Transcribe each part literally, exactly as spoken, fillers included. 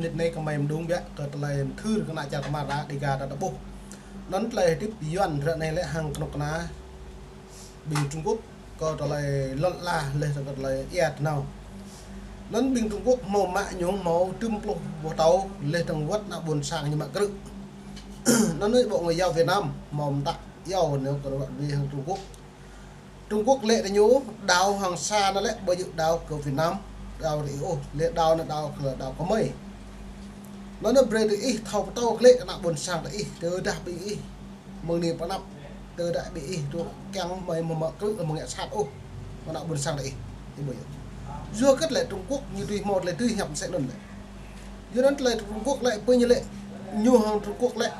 Lĕ anai kơ mơi mơđung biă kơ tơlơi mơthưr kơ ană čar kơmar ră Dega ta ƀuh. Anŭn tơlơi hơdip Yuan ră anai lĕ hăng kơnuk kơna ƀing Trung Quốc kơ tơlơi lŏn ala laih dơ̆ng kơ tơlơi ia tơnao. Anŭn ƀing Trung Quốc hmâo mă ñu hmâo tơjuh pluh boh tàu laih dơ̆ng wơ̆t ană ƀôn sang ñu mă krư̆. Anŭn Bộ Ngoại giao Việt Nam hmâo mơtă iâu ñu kơ ră ruai hăng Trung Quốc. Trung Quốc lĕ tơ ñu đảo Hoàng Sa anŭn lĕ ƀu djơ̆ đảo kơ Việt Nam, đảo ră ih ôh, lĕ đảo anŭn đảo kơ, đảo kơ mơi. Anŭn brơi tơ ih thâo pơtô kơ lĕ ană ƀôn sang tơ ih, tơdah ƀing ih mơ̆ng anai pơ anăp, tơdah ƀing ih tŭ kiăng mơi mă krư̆ mơ̆ng ngă sat ôh ană ƀôn sang tơ ih. Ih ƀuh yơh. Yua hơget lĕ Trung Quốc ñu tui hmâo tơlơi tui hiăp mơsĕ anŭn lĕ. Yua anŭn tơlơi Trung Quốc lĕ ƀơi ñu lĕ, ñu hăng Trung Quốc lĕ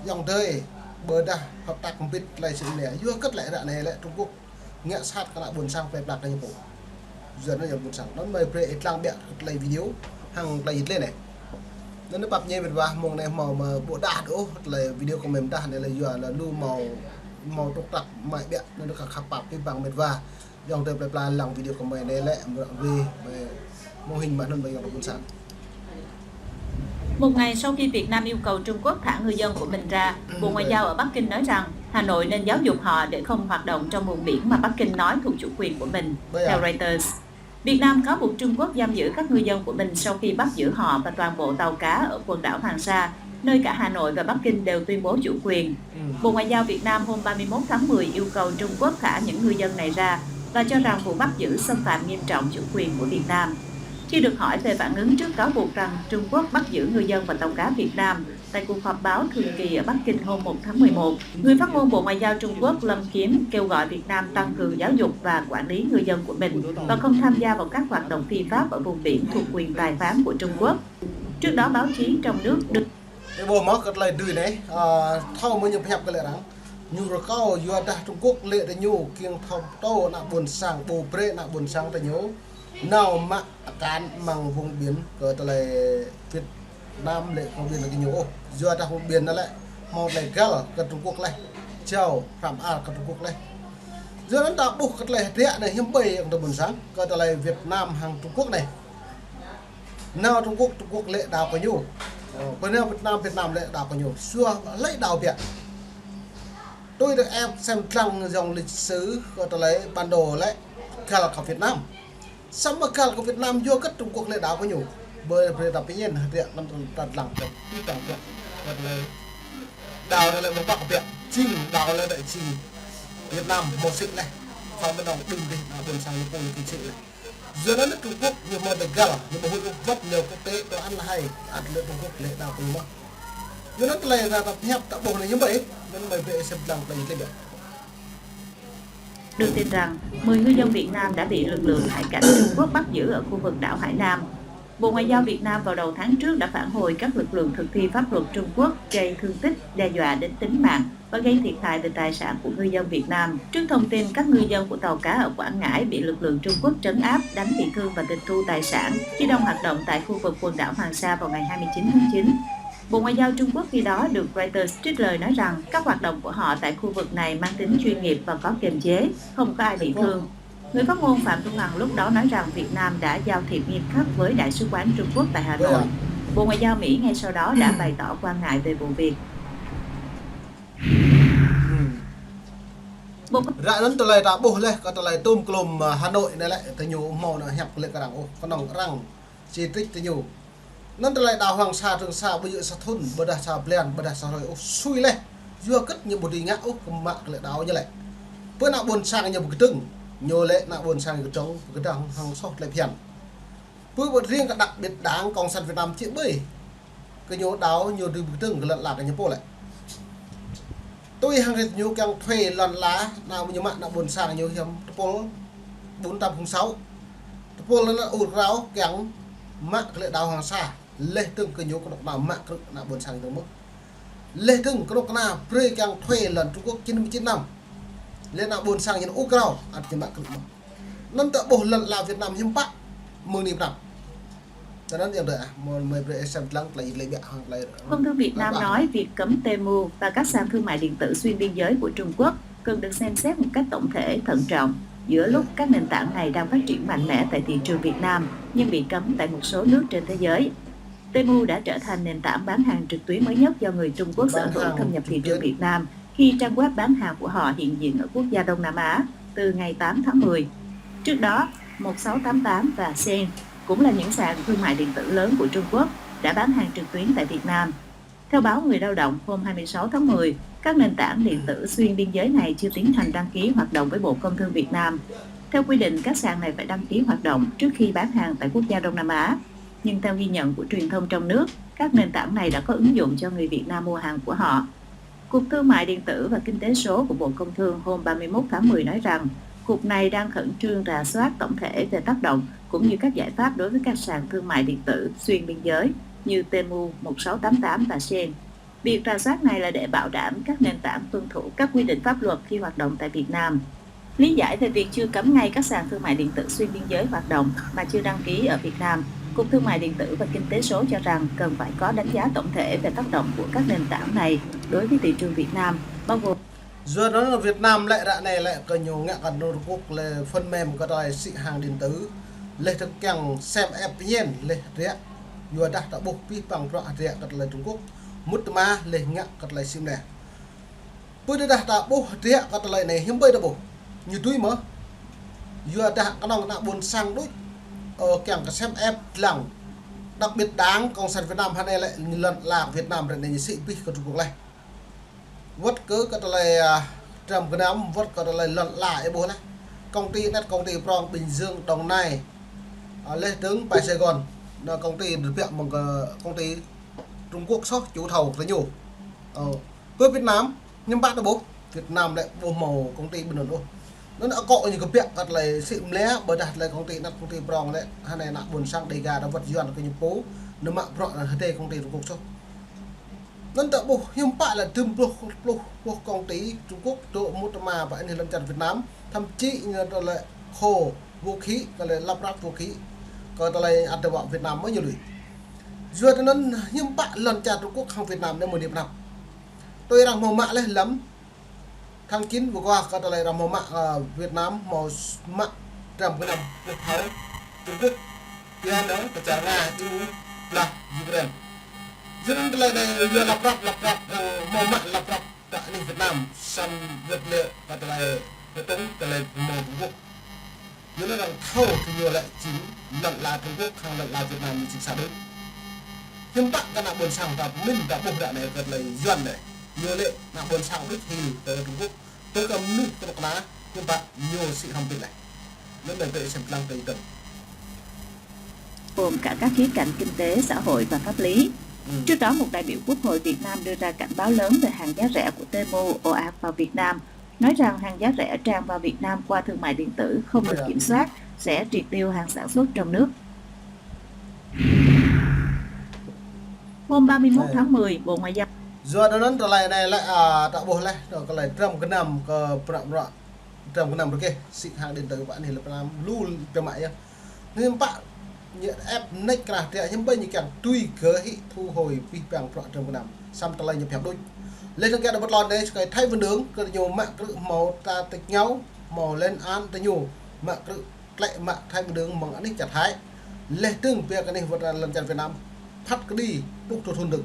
ayŏng adơi, ƀôdah hợp tác mbĭt tơlơi sĭt anai. Yua hơget lĕ ră anai lĕ Trung Quốc ngă sat kơ ană ƀôn sang plơi pla kơ ñu pô. Yua anŭn yơh ƀôn sang. Anŭn mơi brơi ih lăng biă tơlơi video hăng tơlơi yit lĕ anai. Anŭn pap ñe mĕt wa mơ̆ng anai hmâo mă ƀu đah ôh tơlơi video kơ mơi mơdah anai lĕ yua lĕ lu hmâo, hmâo trục trặc mă biă anŭn kơ khăp pap pih pang mĕt wa. Ayŏng adơi plơi pla lăng video kơ mơi anai lĕ mră ruai mơi mô hình mă anŭn mơi ayŏng adơi ƀôn sang. Một ngày sau khi Việt Nam yêu cầu Trung Quốc thả ngư dân của mình ra, Bộ Ngoại giao ở Bắc Kinh nói rằng Hà Nội nên giáo dục họ để không hoạt động trong vùng biển mà Bắc Kinh nói thuộc chủ quyền của mình. Theo Reuters, Việt Nam cáo buộc Trung Quốc giam giữ các ngư dân của mình sau khi bắt giữ họ và toàn bộ tàu cá ở quần đảo Hoàng Sa, nơi cả Hà Nội và Bắc Kinh đều tuyên bố chủ quyền. Bộ Ngoại giao Việt Nam hôm ba mươi mốt tháng mười yêu cầu Trung Quốc thả những ngư dân này ra và cho rằng vụ bắt giữ xâm phạm nghiêm trọng chủ quyền của Việt Nam. Khi được hỏi về phản ứng trước cáo buộc rằng Trung Quốc bắt giữ ngư dân và tàu cá Việt Nam, tại cuộc họp báo thường kỳ ở Bắc Kinh hôm một tháng mười một, người phát ngôn Bộ Ngoại giao Trung Quốc Lâm Kiếm kêu gọi Việt Nam tăng cường giáo dục và quản lý ngư dân của mình và không tham gia vào các hoạt động phi pháp ở vùng biển thuộc quyền tài phán của Trung Quốc. Trước đó, báo chí trong nước đưa Ih ƀuh mơ̆ kơ tơlơi dưi anai, ơ, thâo mơ̆ ñu pơhiăp kơ lĕ arăng. Ñu rơkâo yua dah Trung Quốc lĕ tơ ñu kiăng thâo pơtô ană ƀôn sang, ƀu brơi ană ƀôn sang tơ ñu nao mă akan amăng vùng biển kơ tơlơi Việt Nam lĕ vùng biển kơ ñu ôh. Yua dah vùng biển anŭn lĕ hmâo tơlơi găl kơ Trung Quốc laih, jao hrăm ar kơ Trung Quốc laih. Yua anŭn ta ƀuh kơ tơlơi hơdră anai hiư̆m ƀơi ayŏng adơi ƀôn sang kơ tơlơi Việt Nam hăng Trung Quốc anai. Nao Trung Quốc, Trung Quốc lĕ đảo kơ ñu. Ơ, pơ nao Việt Nam, Việt Nam lĕ đảo kơ ñu. Sua lĕ đảo biă. Tui tơ ĕp sem lăng dòng lịch sử kơ tơlơi bản đồ lĕ găl kơ Việt Nam. Samơ̆ găl kơ Việt Nam yua hơget Trung Quốc lĕ đảo kơ ñu. Ƀơi, ƀơi ta pơñen hơdră anŭn ta lăng kơ, ta lăng kơ, kơ tơlơi đảo anŭn lĕ mơ̆ng Bắc biă. Jing đảo lĕ đe jing Việt Nam mơ̆ sĭt lĕ. Khua mơnong đưm dih, ană ƀôn sang ñu pô ñu kơ sĭt lĕ. Yua anŭn Trung Quốc ñu mơ̆ tơgăl, ñu mơ̆ huĭ ôh wơ̆t ñu quốc tế tơ ăn là hay, ăt lĕ Trung Quốc lĕ đảo kơ ñu mơ̆. Yua anŭn tơlơi ta pơhiăp ta ƀuh anai hiư̆m ƀơi, anŭn mơi brơi ih sem lăng tơlơi yit lĕ biă. Được tin rằng, mười ngư dân Việt Nam đã bị lực lượng hải cảnh Trung Quốc bắt giữ ở khu vực đảo Hải Nam. Bộ Ngoại giao Việt Nam vào đầu tháng trước đã phản hồi các lực lượng thực thi pháp luật Trung Quốc gây thương tích, đe dọa đến tính mạng và gây thiệt hại về tài sản của ngư dân Việt Nam. Trước thông tin các ngư dân của tàu cá ở Quảng Ngãi bị lực lượng Trung Quốc trấn áp, đánh bị thương và tịch thu tài sản khi đang hoạt động tại khu vực quần đảo Hoàng Sa vào ngày hai mươi chín tháng chín, Bộ Ngoại giao Trung Quốc khi đó được Reuters trích lời nói rằng các hoạt động của họ tại khu vực này mang tính chuyên nghiệp và có kiềm chế, không có ai bị thương. Người phát ngôn Phạm Thu Hằng lúc đó nói rằng Việt Nam đã giao thiệp nghiêm khắc với Đại sứ quán Trung Quốc tại Hà Nội. Bộ Ngoại giao Mỹ ngay sau đó đã bày tỏ quan ngại về vụ việc. Bộ Ră anŭn tơlơi ta ƀuh laih, kơ tơlơi tôm klôm, ơ, Hà Nội anai lĕ, tơ ñu hmâo anŭn hiăp kơ lĕ kơ arăng, ôh, kơnơ̆ng arăng, chỉ trích tơ ñu. Anŭn tơlơi đảo Hoàng Sa, Trường Sa, ƀu djơ̆ sa thŭn, ƀôdah sa blan, ƀôdah sa hrơi, ôh, sui laih. Yua hơget ñu ƀu dưi ngă, ôh, kơ mă kơ lĕ đảo ñu lĕ. Pơ ană ƀôn sang ñu ƀu kơdơ̆ng, ñu lĕ ană ƀôn sang ñu kơdơ̆ng, kơdơ̆ng hăng soh tơlơi phiăn. Pơ ƀu riêng kơ đặc biệt Đảng Cộng sản Việt Nam či ƀơi. Kơ ñu đảo ñu dưi ƀu kơdơ̆ng kơ lŏn ala kơ ñu pô lĕ. Tui hăng rĭt ñu kiăng thuê lŏn ala, ană ñu mă ană ƀôn sang ñu hiam tơpul bốn tám không sáu. Tơpul anŭn ur krao kiăng mă kơ lĕ đảo Hoàng Sa. Laih dơ̆ng kơ ñu kơnuk kơna mă krư̆ ană ƀôn sang ñu mơ̆n. Laih dơ̆ng kơnuk kơna brơi kiăng thuê lŏn Trung Quốc chín mươi chín năm. Laih ană ƀôn sang ñu ur krao, ăt ñu mă krư̆ mơ̆n. Anŭn ta ƀuh lŏn ala Việt Nam hiư̆m pă mơ̆ng anai pơ anăp. Tơ anŭn ayŏng adơi ah, mơi, mơi brơi ih sem lăng tơlơi yit lĕ biă hăng tơlơi. Công tố Việt Nam nói việc cấm Temu và các sàn thương mại điện tử xuyên biên giới của Trung Quốc cần được xem xét một cách tổng thể, thận trọng, giữa lúc các nền tảng này đang phát triển mạnh mẽ tại thị trường Việt Nam nhưng bị cấm tại một số nước trên thế giới. Temu đã trở thành nền tảng bán hàng trực tuyến mới nhất do người Trung Quốc sở hữu thâm nhập thị trường Việt Nam khi trang web bán hàng của họ hiện diện ở quốc gia Đông Nam Á từ ngày tám tháng mười. Trước đó, một sáu tám tám và Shein cũng là những sàn thương mại điện tử lớn của Trung Quốc đã bán hàng trực tuyến tại Việt Nam. Theo báo Người Lao Động hôm hai mươi sáu tháng mười, các nền tảng điện tử xuyên biên giới này chưa tiến hành đăng ký hoạt động với Bộ Công Thương Việt Nam. Theo quy định, các sàn này phải đăng ký hoạt động trước khi bán hàng tại quốc gia Đông Nam Á. Nhưng theo ghi nhận của truyền thông trong nước, các nền tảng này đã có ứng dụng cho người Việt Nam mua hàng của họ. Cục Thương mại Điện tử và Kinh tế số của Bộ Công Thương hôm ba mươi mốt tháng mười nói rằng, cục này đang khẩn trương rà soát tổng thể về tác động cũng như các giải pháp đối với các sàn thương mại điện tử xuyên biên giới như Temu, một sáu tám tám và Shein. Việc rà soát này là để bảo đảm các nền tảng tuân thủ các quy định pháp luật khi hoạt động tại Việt Nam. Lý giải về việc chưa cấm ngay các sàn thương mại điện tử xuyên biên giới hoạt động mà chưa đăng ký ở Việt Nam, Cục Thương mại Điện tử và Kinh tế số cho rằng cần phải có đánh giá tổng thể về tác động của các nền tảng này đối với thị trường Việt Nam, bao gồm Yua anŭn Việt Nam lĕ ră anai lĕ kơ ñu ngă kơ Trung Quốc lĕ phần mềm kơ tơlơi sĭ hàng điện tử, lĕ tơ̆ng kiăng sem ĕp pơñen lĕ hơdră, yua dah ta ƀuh pih păng bruă hơdră kơ tơlơi Trung Quốc, mŭt tơma lĕ ngă kơ tơlơi sĭ mơneh. Pơ tơdah ta ƀuh hơdră kơ tơlơi anai hiư̆m ƀơi ta ƀuh. Ñu tui mơ̆. Yua dah kơnơ̆ng ană ƀôn sang đôč, ơ, kiăng kơ sem ĕp lăng. Đặc biệt Đảng Cộng sản Việt Nam hơnai lĕ ñu lŏn ala Việt Nam ră anai ñu sĭ pih kơ Trung Quốc lĕ. Wơ̆t kơ kơ tơlơi, a, trăm gơnam, wơ̆t kơ tơlơi lŏn ala ih ƀuh lĕ. Công ty net, công ty prong Bình Dương, Đồng Nai, a, lĕ tơ̆ng pai Sài Gòn. Anŭn công ty tơbiă mơ̆ng kơ công ty Trung Quốc soh chủ thầu kơ ñu. Ơ, pơ Việt Nam, hiư̆m pă ta ƀuh, Việt Nam lĕ ƀu hmâo công ty ƀơi anŭn ôh. Anŭn akŏ ñu kơbiă kơ tơlơi sĭ mơneh, ƀôdah tơlơi công ty net, công ty prong lĕ, hơnai ană ƀôn sang Đêga đa wơ̆t Yuan kơ ñu pô, anŭn mă bruă anŭn hơdai công ty Trung Quốc soh. Anŭn ta ƀuh hiư̆m pă lĕ dŭm pluh, pluh, pluh công ty Trung Quốc dŏ mŭt tơma pơ anih lŏn čar Việt Nam, thậm chí ñu tơlơi khô vũ khí, kơ tơlơi lắp ráp vũ khí, kơ tơlơi ăt tơwă Việt Nam mơ̆ ñu lui. Yua anŭn hiư̆m pă lŏn čar Trung Quốc hăng Việt Nam anai mơ̆ ñu pơnăp. Tui arăng hmâo mă lĕ lăm tháng chín vừa qua kơ tơlơi arăng hmâo mă, ơ, Việt Nam hmâo s-, mă trăm gơnam pluh thâo Trung Quốc. Yua anŭn kơ čar Nga, U blah Ukraine. Yua anŭn tơlơi anai yua lăp rap, lăp rap, arăng hmâo mă lăp rap kơ anih Việt Nam, samơ̆ wơ̆t lĕ kơ tơlơi, kơ tơ̆ng tơlơi hmâo Trung Quốc. Yua anŭn arăng thâo kơ ñu lĕ jing lŏn ala Trung Quốc hăng lŏn ala Việt Nam ñu jing sa đôč. Hiư̆m pă kơ ană ƀôn sang ta pơmĭn ta ƀuh ră anai kơ tơlơi Yuan anai. Ñu lĕ ană ƀôn sang đôč hil tơ Trung Quốc. Tơ kơ mơnuih kơnuk kơna, hiư̆m pă ñu sĭ hrŏm pĭt lĕ. Anŭn anai tơ sem lăng tơ ih tơ̆ng. Gồm cả các khía cạnh kinh tế, xã hội và pháp lý. Ừ. Trước đó, một đại biểu Quốc hội Việt Nam đưa ra cảnh báo lớn về hàng giá rẻ của Temu ồ ạt vào Việt Nam, nói rằng hàng giá rẻ tràn vào Việt Nam qua thương mại điện tử không được kiểm soát sẽ triệt tiêu hàng sản xuất trong nước. Hôm ba mươi mốt tháng mười, Bộ Ngoại giao Yua anŭn tơlơi anai lĕ, a, ta ƀuh lĕ, tơlơi trăm gơnam kơ prăk prăk, trăm gơnam rơgêh, sĭ hàng điện tử pơ anih lĕ Việt Nam lu pơmă yơh. Hiư̆m pă ñu ĕp mơneč kơ hơdră, hiư̆m pă ñu kiăng tui kơ hĭ thu hồi pih păng bruă trăm gơnam. Samơ̆ tơlơi ñu pơhiăp đôč. Lĕ tơ̆ng kiăng đa ƀơi lŏn anai, sơkai Thái Văn Đường, kơ ñu mă krư̆ hmâo ta tĕk ñao, hmâo lên án tơ ñu, mă krư̆ tlĕ mă Thái Văn Đường mơ̆ng anih čar Thái. Lĕ tơ̆ng biă kơ anih wơ̆t lŏn čar Việt Nam, phat kơđi, pluh tơlơi thŭn đôč.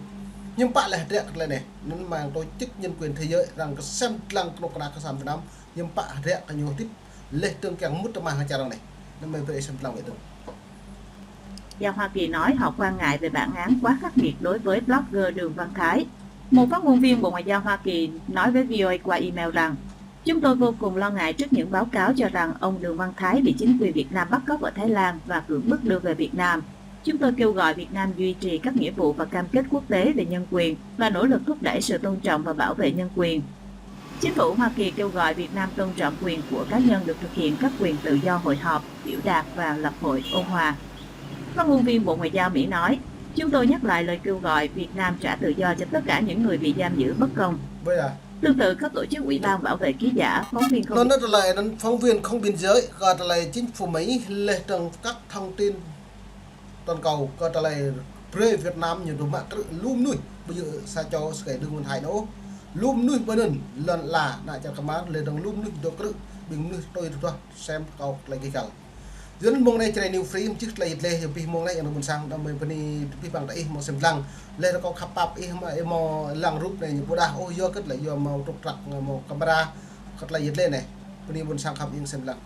Hiư̆m pă lĕ hơdră kơ tơlơi anai, anŭn mơ̆ng tổ chức nhân quyền thế giới, arăng kơsem lăng kơnuk kơna kơ sang Việt Nam, hiư̆m pă hơdră kơ ñu hơdip, lĕ tơ̆ng kiăng mŭt tơma hăng čar arăng anai. Anŭn mơ̆ brơi sem lăng wơ̆t tơ̆ng. Giao Hoa Kỳ nói họ quan ngại về bản án quá khắc nghiệt đối với blogger Đường Văn Thái. Một phát ngôn viên Bộ Ngoại giao Hoa Kỳ nói với V O A qua email rằng, "Chúng tôi vô cùng lo ngại trước những báo cáo cho rằng ông Đường Văn Thái bị chính quyền Việt Nam bắt cóc ở Thái Lan và cưỡng bức đưa về Việt Nam. Chúng tôi kêu gọi Việt Nam duy trì các nghĩa vụ và cam kết quốc tế về nhân quyền và nỗ lực thúc đẩy sự tôn trọng và bảo vệ nhân quyền." Chính phủ Hoa Kỳ kêu gọi Việt Nam tôn trọng quyền của cá nhân được thực hiện các quyền tự do hội họp, biểu đạt và lập hội ôn hòa. Phát ngôn viên Bộ Ngoại giao Mỹ nói, "Chúng tôi nhắc lại lời kêu gọi Việt Nam trả tự do cho tất cả những người bị giam giữ bất công." Bây giờ Tương tự, các tổ chức Ủy ban Bảo vệ Ký giả, phóng viên không Anŭn tơlơi anŭn phóng viên không biên giới, kơ tơlơi chính phủ Mỹ lĕ tơ̆ng các thông tin toàn cầu kơ tơlơi brơi Việt Nam ñu dŏ mă krư̆ lu mơnuih, ƀu djơ̆ sa čô sơkai Đường Văn Thái ôh. Lu mơnuih pơ anŭn, lŏn ala, ană čar Khmer, lĕ tơ̆ng lu mơnuih dŏ krư̆, ƀing mơnuih tui tơtuah, sem kâo tơlơi gêh găl. Yua anŭn mông anai Jrai New Free mơčih tơlơi yit lĕ, yua abih mông anai yang rơbun sang, anăm mơi bơni abih bang ta ih hmâo sem lăng. Lĕ rơkâo khăp pap ih hmâo, ih hmâo lăng rup anai ñu ƀu đah ôh, yua kơ tơlơi yua hmâo trục trặc, hmâo camera, kơ tơlơi yit lĕ anai. Bơni rơbun sang khăp ih sem lăng.